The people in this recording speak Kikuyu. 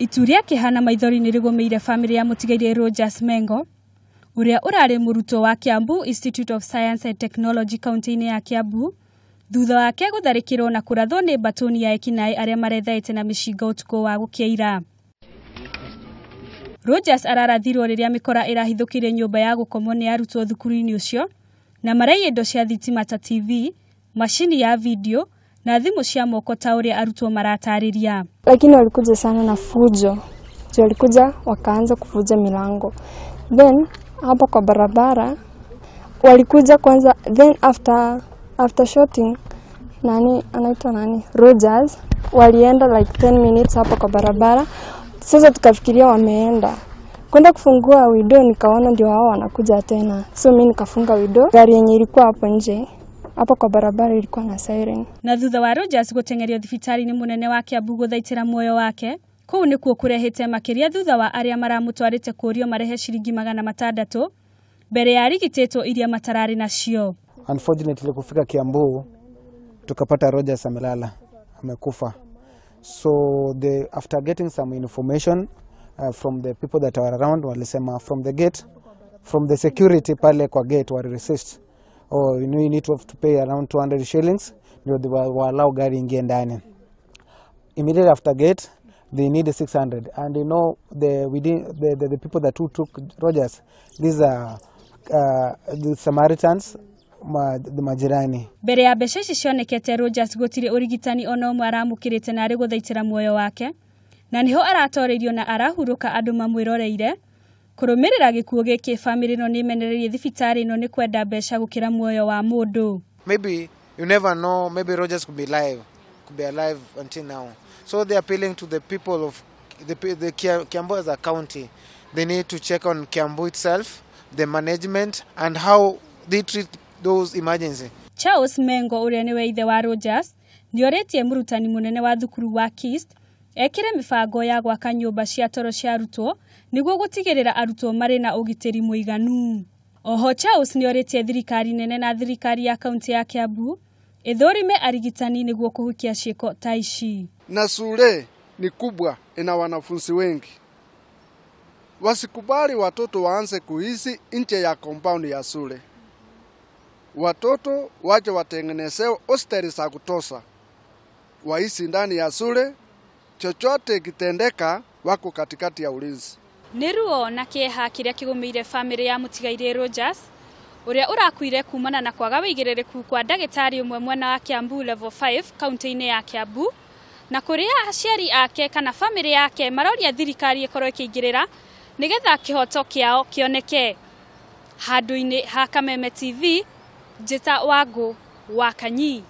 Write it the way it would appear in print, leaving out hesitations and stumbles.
Itu rĩa kĩeha na maithori nĩ rĩgũmĩire bamĩrĩ ya mũtigairĩ Rogers Mengo ũrĩa ũrarĩ mũrutwo wa Kiambu Institute of Science and Technology kaunti-inĩ ya Kiambu thutha wake gũtharĩkĩrwo na kũrathwo nĩ mbatũni ya ekinaĩ arĩa marethaĩte na mĩcinga ũtukũ wa gũkĩa ira. Rogers ararathirwo rĩrĩa mĩkora ĩrahithũkĩire nyũmba ya gũkomwo nĩ arutwo thukuru-inĩ ũcio na maraiya indo cia thitima ta TV, macini ya video na thimũ cia moko ta ũrĩa arutwo maratarĩria. Lakini walikuja sana na fujo. Juu walikuja wakaanza kuvunja milango, then hapo kwa barabara walikuja kwanza, then after shooting, nani anaitwa nani, Rogers, walienda like 10 minutes hapo kwa barabara. Sasa tukafikiria wameenda kwenda kufungua window, nikaona ndio hao wanakuja tena, so mi nikafunga window. Gari yenye ilikuwa hapo nje hapo kwa barabara ilikuwa na siren. Na thutha wa Rogers gũteng'erio thibitarĩ-inĩ mũnene wa Kiambu gũthaitĩra muoyo wake, kũu nĩkuo kũrehete makĩria thutha wa arĩa maramũtwarĩte kũũrio marehe ciringi 600 mbere ya arigitĩtwo iria matararĩ nacio. Unfortunately, kufika Kiambu tukapata Rogers amelala, amekufa. So after getting some information from the people that were around, walisema from the gate, from the security pale kwa gate, wali resist, oh, you need to have to pay around 200 shillings ndio they wa allow gari ingie ndani. Immediately after gate they need 600, and you know the within the people that who took Rogers, these are the Samaritans, the majirani. Mbere ya mbeca ici cionekete, Rogers gũtirĩ ũrigitani ona ũmwe aramũkĩrĩte na arĩ gũthaitĩra muoyo wake na nĩho aratoreirio na arahurũka andũ mamwĩroreire. Kũrũmĩrĩra gĩkuũ gĩkĩ, bamĩrĩ ĩno nĩ ĩmenereirie thibitarĩ ĩno nĩ kwenda mbeca gũkĩra muoyo wa mũndũ. Maybe you never know, maybe Rogers could be alive until now. So they're appealing to the people of the Kiambu as a county. They need to check on Kiambu itself, the management, and how they treat those emergency. Charles Mengo ũrĩa nĩwe ithe wa Rogers nĩorĩtie mũrutani mũnene wa thukuru wa KIST ekĩre mĩbango ya gwaka nyũmba cia toro cia arutwo nĩguo gũtigĩrĩra arutwo marĩ na ũgitĩri mũiganu. Oho Charles nĩorĩtie thirikari nene na thirikari ya kaunti ya Kiambu ĩthũrime arigitani nĩguo kũhukia ciĩko ta ici. Na shule ni kubwa, ina wanafunzi wengi. Wasikubali watoto waanze kuishi nje ya compound ya shule. Watoto waje watengenezewe hosteli za kutosha, waishi ndani ya shule. Chochote kitendeka, wako katikati ya ulinzi. Nĩ ruo na kĩeha kĩrĩa kĩgũmĩire bamĩrĩ ya mũtigairĩ Rogers ũrĩa ũrakuire kumana na kwaga wĩigĩrĩrĩku kwa ndagĩtarĩ ũmwe mwena wa Kiambu Level 5 kaunti-inĩ ya Kiambu, na kũrĩa aciari ake kana bamĩrĩ yake maroria thirikari ĩkorwo ĩkĩingĩrĩra nĩgetha kĩhoto kĩao kĩoneke. Handũ-inĩ ha Kameme TV, Njĩta Wangũ wa Kanyi.